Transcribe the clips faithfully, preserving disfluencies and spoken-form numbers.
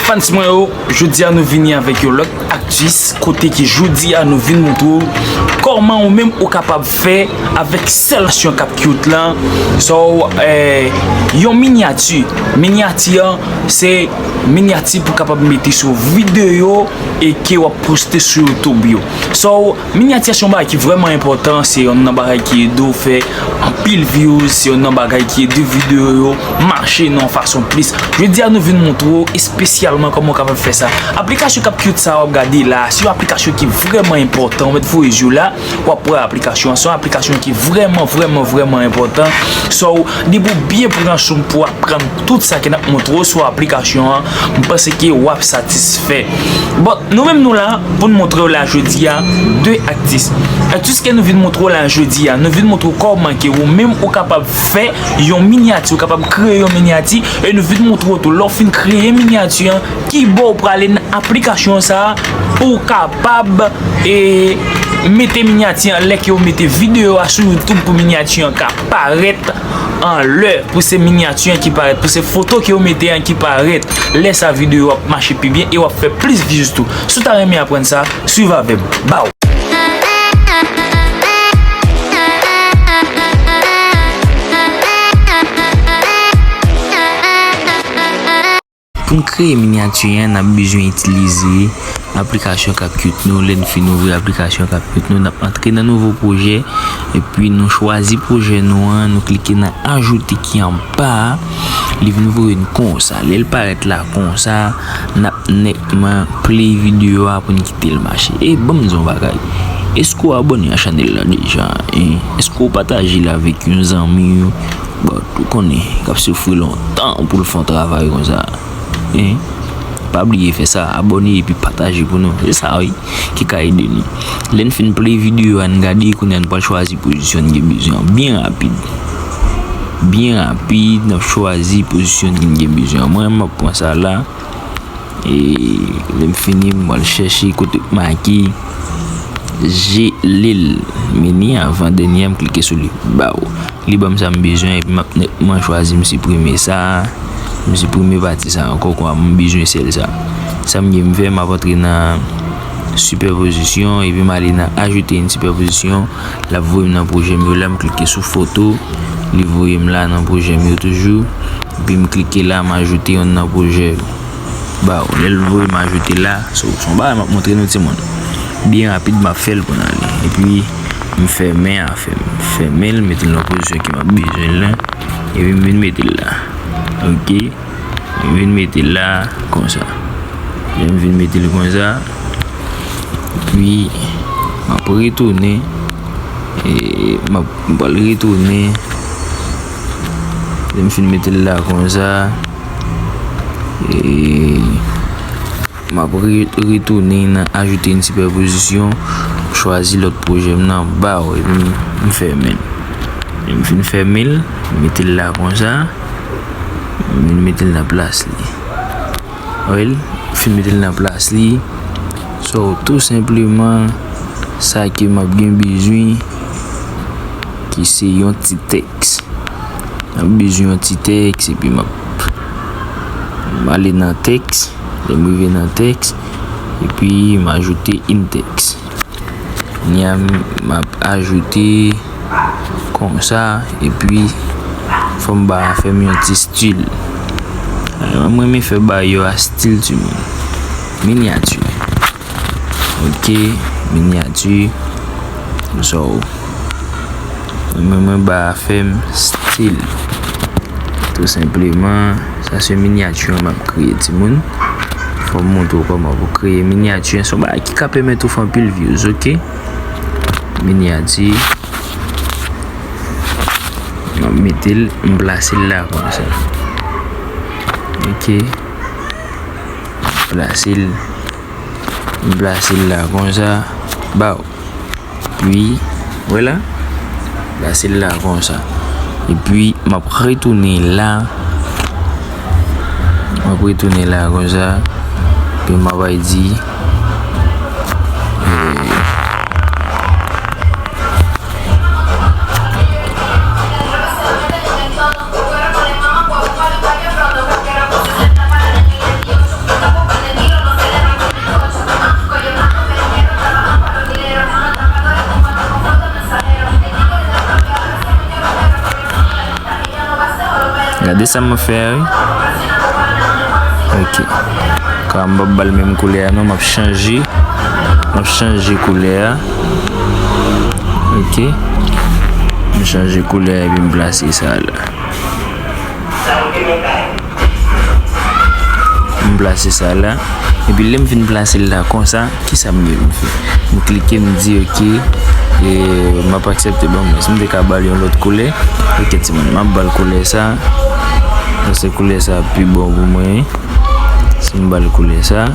Fans mwen yo, jodi a nou vini avèk yon lòt aktis, kote ki jodi a nou vin montre w kòman ou menm ou kapab fè avèk sèl aplikasyon CapCut lan. So, eh, yon minyati. Minyati an, se minyati pou kapab mete sou videyo e ke w ap poste sou YouTube yo. So, minyati se yon bagay ki vrèman enpòtan, se yonn nan bagay ki ede w fè anpil views, se yonn nan bagay ki ede videyo yo mache nan yon fason plis. Jodi a nou vin montre w espesyalman kòman w kapab fè sa. Aplikasyon CapCut sa w ap gade la, se yon aplikasyon ki vrèman enpòtan. Ou mèt voye je w la, w ap wè aplikasyon an. Se yon aplikasyon ki vrèman, vrèman, vrèman enpòtan. So, depi w byen pran sou w pou w aprann tout sa ke n ap montre w sou aplikasyon an, m panse ke w ap satisfè. But, nou menm nou la pou n montre w la jodi a de aktis. Aktis ke nou vin montre w la jodi a, nou vin montre w kòman ke ou menm ou kapab fè yon minyati, ou kapab kreye yon minyati, e nou vin montre w tou, lè w fin kreye minyati an, ki bò w prale nan aplikasyon sa a pou w kapab, e, mete minyati an, lè ke w mete videyo a sou YouTube pou minyati an ka parèt anlè, pou se minyati an ki parèt, pou se foto ke w mete an ki parèt. Lè sa videyo ap mache pi byen e w ap fè plis views tou. Si w ta renmen aprann sa, swiv avè m. Baw! Pou n kreye minyati an, n ap bezwen itilize aplikasyon CapCut nou. Lè n fin ouvri aplikasyon CapCut nou, n ap antre nan nouvo pwojè, epi nou chwazi pwojè nou an, nou klike nan ajoute ki anba a, li vin voye n konsa. Lè l parèt la konsa, n ap nètman play videyo a pou n kite l mache. E ban m di w yon bagay, èske w abòne a chanèl la deja? E èske w pataje l avèk yon zanmi w? Bon, ou konnen, k ap soufri lontan pou l fè yon travay konsa. Hein? Pa bliye fè sa, abòne epi pataje pou nou. Se sa wi ki ka ede nou. Lè n fin play videyo a, n gade kounye a, n pral chwazi pozisyon n gen bezwen an byen rapid. Byen rapid, n ap chwazi pozisyon n gen bezwen an. Mwen, m ap pran sa la. E lè m fini, m pral chèche kote k make Jelil. Meni avan dènye a, m klike sou li. Baw. Li ban m sa m bezwen, epi m ap nètman chwazi m siprime sa. M siprime pati sa ankò, kwa m bezwen sèl sa. Sa m gen m fè, m ap antre nan sipèpozisyon, epi m ale nan ajoute yon sipèpozisyon. L ap voye m nan pwojè m yo la, m klike sou foto. Li voye m la nan pwojè m yo toujou. Epi m klike la, m ajoute yonn nan pwojè yo. Baw, lè l voye m ajoute la, so, se yon bagay m ap montre nou timoun. Byen rapid, m ap fè l pou n ale. Epi, m fèmen afè m. M fèmen l, mete l nan pozisyon ke m ap bezwen l la. Epi m vin mete l la. Ok. M vin mete l la, konsa. Lè m vin mete l konsa, epi, m ap retounen. E, m ap, m pral retounen. Lè m fin mete l la konsa. E, m ap re-, retounen nan ajoute yon sipèpozisyon, chwazi lòt pwojè m nan, baw, epi m, m fèmen l. Lè m fin fèmen l, m mete l la konsa, m vin mete l nan plas li. Wè l, m fin mete l nan plas li. So, tou senpleman, sa ke m ap gen bezwen, ki se yon ti tèks. M ap bezwen yon ti tèks, epi m ap, m ale nan tèks. Lè m rive nan tèks, epi m ajoute yon tèks. Kounye a, m ap ajoute konsa, epi fò m ba a fè m yon ti stil. Mwen, m renmen fè bagay yo a stil, timoun. Minyati. Ok, minyati. So, mwen, mwen ba a fè m stil. Tou senpleman, sa se minyati an m ap kreye, timoun. Fò m montre w kòman pou kreye minyati an. Se yon bagay ki ka pèmèt ou fè anpil views, ok? Minyati. M ap mete l, m plase l la konsa. Ok. Plase l. M plase l la konsa. Baw. Epi, wè la. Plase l la konsa. Epi, m ap retounen la. M ap retounen la konsa. Epi, m ap al di, eh, Gade sa m fè a, wi. Ok. Ka m p ap ba l menm koulè a non, m ap chanje. M ap chanje koulè a. Ok. M chanje koulè a epi m plase sa la. M plase sa la. Epi lè m fin plase l la konsa, kisa m gen pou m fè? M klike, m di, ok, e, m ap aksepte. Bon, mwen, si m te ka ba l yon lòt koulè, ok, timoun, m ap ba l koulè sa. Paske koulè sa pi bon pou mwen. Si m ba l koulè sa,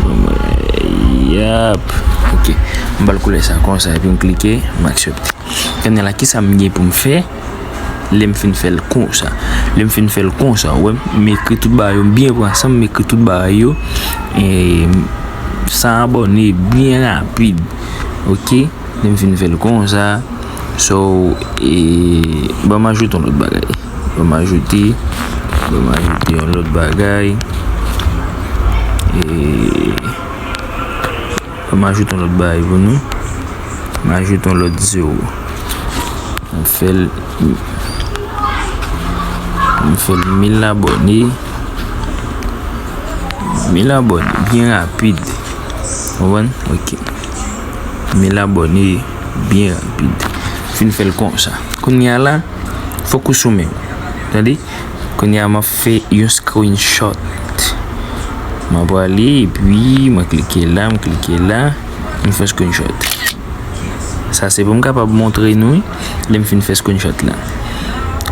bon, mwen, yap. Ok, m ba l koulè sa konsa, epi m klike, m aksepte. Kounye a la, kisa m gen pou m fè? Lè m fin fè l konsa. Lè m fin fè l konsa, ou wè, m ekri tout bagay yo, m byen pran san m, m ekri tout bagay yo. E, san abòne, byen rapid. Ok? Lè m fin fè l konsa. So, e, ban m ajoute yon lòt bagay. Ban m ajoute, ban m ajoute yon lòt bagay. E, Fò m ajoute yon lòt bagay pou nou. M ajoute yon lòt zewo. M fè l, m fè l mil abòne. Mil abòne, byen rapid. Konprann? Ok. Mil abòne, byen rapid. Fin fè l konsa. Kounye a la, fòk ou sou men w. Tande? Kounye a, m ap fè yon screenshot. M ap prale, epi mwen klike la, m klike la, m fè screenshot. Sa se pou m kapab montre nou, wi, lè m fin fè screenshot la.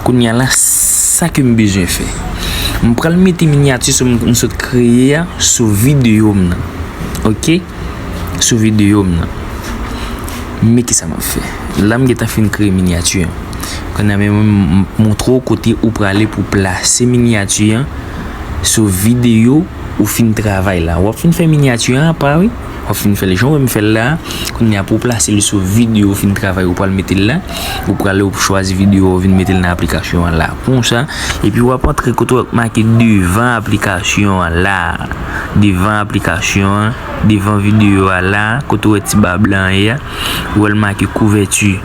Kounye a la, sa ke m bezwen fè. M pral mete minyati sa m, m sot kreye a sou videyo m nan. Ok? Sou videyo m nan. Men kisa m ap fè. La m gentan fin kreye minyati an. Kounye a menm mwen m montre w kote ou prale pou plase minyati an sou videyo ou fin travay la. W ap fin fè minyati an apa wi. W ap fin fè l jan w wè m fè l la. Kounye a pou w plase l sou videyo ou fin travay ou pral mete l la. Ou prale ou chwazi videyo ou vin mete l nan aplikasyon an la. Konsa. Epi w ap antre kote w ap make devan aplikasyon an la. Devan aplikasyon an. Devan videyo a la, kote w wè ti ba blan an ye a, ou wè l make kouvèti.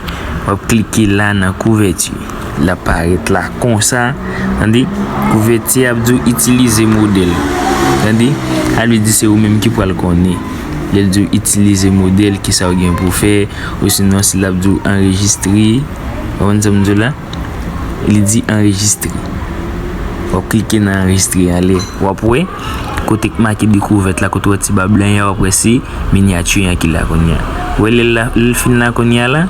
W ap klike la nan kouvèti. L ap parèt la konsa. Tande? Kouvèti a ap di w itilize modèl. Tande? A li di se ou menm ki pral konnen. Lè l di w itilize modèl, kisa w gen pou fè, osinon si l ap di w anrejistre. Ou konprann sa m di w la? Li di anrejistre. W ap klike nan anrejistre anlè. W ap wè kote k make dekouvèt la, kote w wè ti ba blan an, w ap wè se minyati an ki la kounye a. Ou wè lè l la, lè l fin la kounye a la,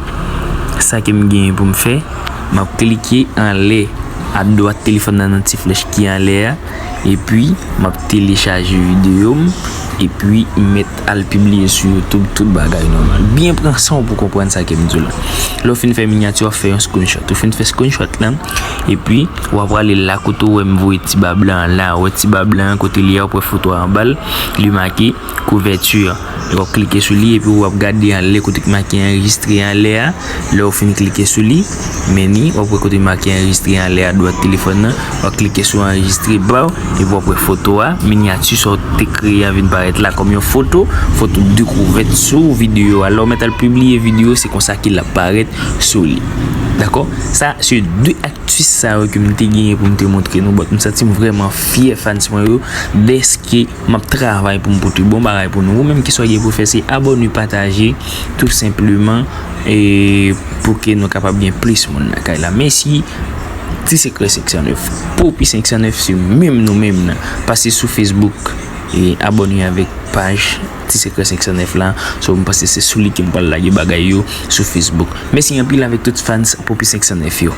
sa ke m genyen pou m fè, m ap klike anlè adwat telefòn nan, nan ti flèch ki anlè a. Epi, m ap telechaje videyo m, epi m mèt al pibliye sou YouTube, tout bagay nòmal. Byen pran san w pou konprann sa ke m di w la. Lè w fin fè minyati, w ap fè yon screenshot. Ou fin fè screenshot la, epi w ap prale la kote w wè m voye ti ba blan an la. Ou wè ti ba blan an kote li a, w ap wè foto a anba l, li make kouvèti an. W ap klike sou li epi w ap gade anlè kote k make anrejistre anlè a. Lè w fin klike sou li, men ni, w ap wè kote make anrejistre anlè adwat telefòn nan. W ap klike sou anrejistre ba w epi w ap wè foto a, minyati sa w te kreye a vin parèt la kòm yon foto, foto dekouvèt sou videyo a. Lè w mèt al pibliye videyo, se konsa ke l ap parèt sou li. Dakò? Sa, se de aktis sa yo ke m te genyen pou m te montre nou, but m santi m vrèman fyè fans mwen yo, dèske m ap travay pou m pote bon bagay pou nou. Ou menm, kisa w gen pou fè, se abòne, pataje, tou senpleman, e pou ke nou kapab gen plis moun lakay la. Mèsi, Ti Sekrè senk san nèf. Popi senk san nèf, se menm nou menm nan. Pase sou Facebook e abòne avèk paj Ti Sekrè senk san nèf la. So, m panse se sou li ke m pral lage bagay yo sou Facebook. Mèsi anpil avèk tout fans Popi senk san nèf yo.